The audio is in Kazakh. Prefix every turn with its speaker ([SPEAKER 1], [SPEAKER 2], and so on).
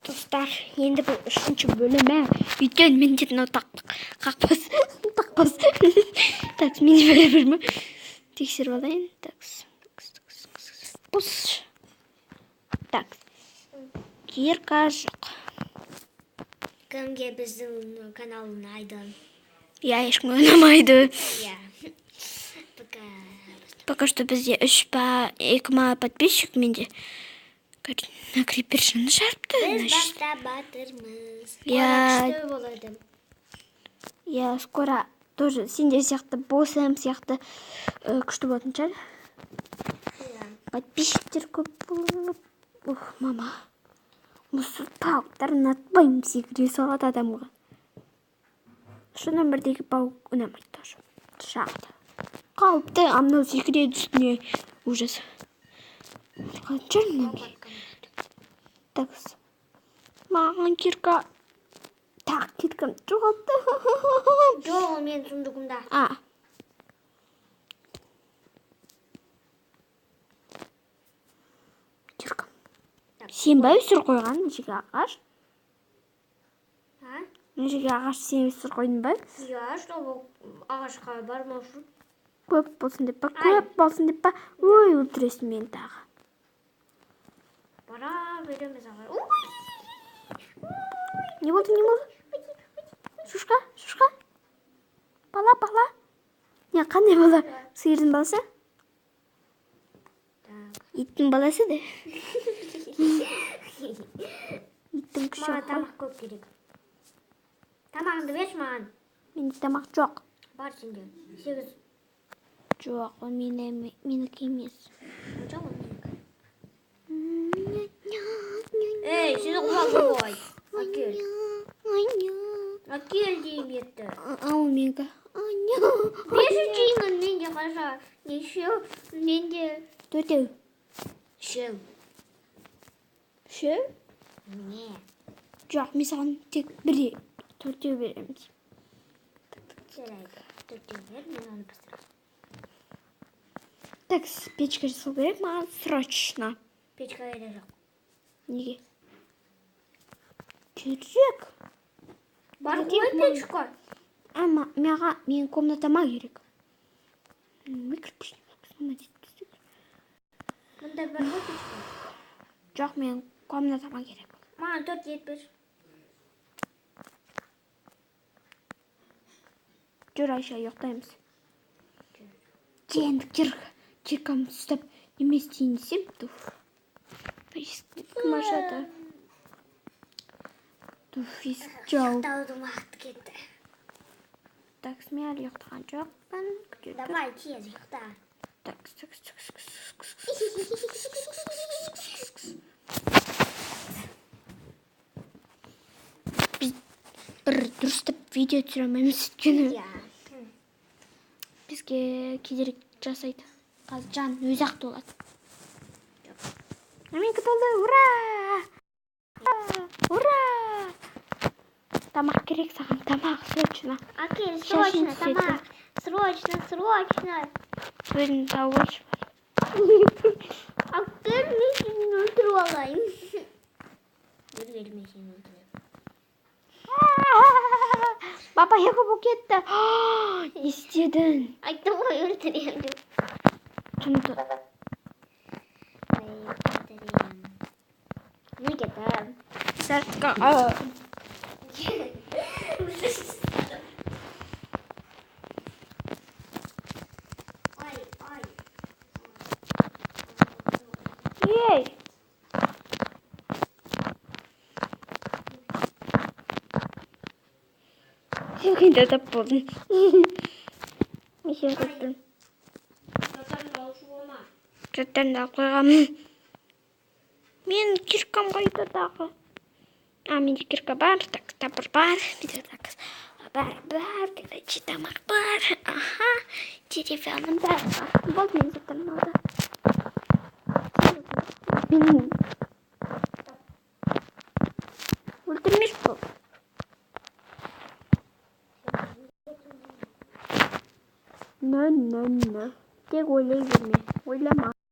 [SPEAKER 1] Достар, енді бұл үшінші бөлімі. Өйткені менде мынау қақпас, тақпас. Так, менде бәрібір ме? Тексеріп алайын. Так, так, так, бос. Так, кирка жоқ.
[SPEAKER 2] Кімге біздің канал ұнайды?
[SPEAKER 1] Иә, ешкімге ұнамайды.
[SPEAKER 2] Иә. Пока.
[SPEAKER 1] Пока что бізде үш па, екі ма подписчик менде. Мына крипер жыны жарыпты.
[SPEAKER 2] Біз бастап батырмыз.
[SPEAKER 1] Иә.
[SPEAKER 2] Күшті болады.
[SPEAKER 1] Иә, скоро тоже сендер сияқты, босым сияқты күшті болатын шығар.
[SPEAKER 2] Иә.
[SPEAKER 1] Подписчиктер көп болып. Ух, мама. Осы пауктар ұнатпаймын, секіре салады адамға. Шын өмірдегі паук ұнамайды тоже. Шақты. Қауіпті, а мынау секіреді үстіне. Ужас. Қалатын шығар мынау. Так, маған кирка. Так, киркам жоғалтты.
[SPEAKER 2] Жоқ, ол менің сундугымда.
[SPEAKER 1] А. Кирка. Сен ба өсіріп қойған мына жерге ағаш?
[SPEAKER 2] А?
[SPEAKER 1] Мына жерге ағаш сен өсіріп қойдың ба?
[SPEAKER 2] Иә, чтобы ағашқа бармау үшін.
[SPEAKER 1] Көп болсын деп па?
[SPEAKER 2] Ай.
[SPEAKER 1] Көп болсын деп па? Ой, өлтіресің мені тағы.
[SPEAKER 2] Бара береміз ағаш. Ой!
[SPEAKER 1] Не болды, не болды? Шушқа, шушқа. Бала, бала. Не, қандай бала? Сиырдың баласы?
[SPEAKER 2] Так.
[SPEAKER 1] Иттің баласы да. Иттің күші
[SPEAKER 2] Маған
[SPEAKER 1] ғой.
[SPEAKER 2] тамақ көп керек. Тамағыңды берші маған.
[SPEAKER 1] Менде тамақ жоқ.
[SPEAKER 2] Бар сенде. 8.
[SPEAKER 1] Жоқ, ол менікі емес.
[SPEAKER 2] Жоқ, ол менікі. Ей, сені қуалды ғой. Әкел. Әкел деймін етті.
[SPEAKER 1] А, ол менікі. Аня.
[SPEAKER 2] Берші деймін, менде қанша? Нешеу? Менде
[SPEAKER 1] Төртеу.
[SPEAKER 2] үшеу.
[SPEAKER 1] Үшеу?
[SPEAKER 2] Міне.
[SPEAKER 1] Жоқ, мен саған тек бір төртеу беремін.
[SPEAKER 2] Жарайды. Төртеу бер, мен оны пісіремін.
[SPEAKER 1] Так, печка жасау керек маған срочно.
[SPEAKER 2] Печка керек жоқ.
[SPEAKER 1] Неге? Керек.
[SPEAKER 2] Бар
[SPEAKER 1] Керек
[SPEAKER 2] ғой
[SPEAKER 1] маған.
[SPEAKER 2] печка.
[SPEAKER 1] А, маған менің комнатама керек. Кірпіш.
[SPEAKER 2] Мында бар ғой печка.
[SPEAKER 1] Жоқ, менің комнатама керек.
[SPEAKER 2] Маған төрт ет бер.
[SPEAKER 1] Жүр, Айша, ұйықтаймыз. Енді киркамды ұстап неме істейін десем, туф. Есікті кім ашады? Туф, есік жауып.
[SPEAKER 2] Ұйықтаудың уақыты кетті.
[SPEAKER 1] Так, мен әлі ұйықтаған жоқпын. Күте тұр.
[SPEAKER 2] Давай, тез ұйықта.
[SPEAKER 1] Так, так, так, так, так. Біз бір дұрыстап видео түсіре алмаймыз, өйткені
[SPEAKER 2] Иә.
[SPEAKER 1] бізге кедергі жасайды. Қазір жан өзі ақ толады. А менікі толды, ура! Ура! Тамақ керек саған, тамақ, срочно.
[SPEAKER 2] Әкел,
[SPEAKER 1] Шашын
[SPEAKER 2] срочно,
[SPEAKER 1] түседі.
[SPEAKER 2] тамақ. Срочно, срочно.
[SPEAKER 1] Өзің тауып алшы.
[SPEAKER 2] Әкел, мен сені өлтіріп алайын. Бір кел, мен сені өлтіремін.
[SPEAKER 1] Баба Яга болып кетті. Не істедің?
[SPEAKER 2] Айттым ғой өлтіремін деп.
[SPEAKER 1] Жынды.
[SPEAKER 2] Ой, өлтіремін. Мен кеттім.
[SPEAKER 1] Сартқа.
[SPEAKER 2] Ой, ой.
[SPEAKER 1] Ей! Сен қайда тап болдың? Мен сені көрдім. Заттарымды алып қойғанмын. Мен киркам қайда тағы? А, менде кирка бар, так, топор бар, менде так, бар, бар, короче, тамақ бар, аха, деревянным бәрі бар. Болды, менің заттарым алды. Менің өлтірмеш бұл. Нә, нә, нә. Тек ойлай берме, ойлама.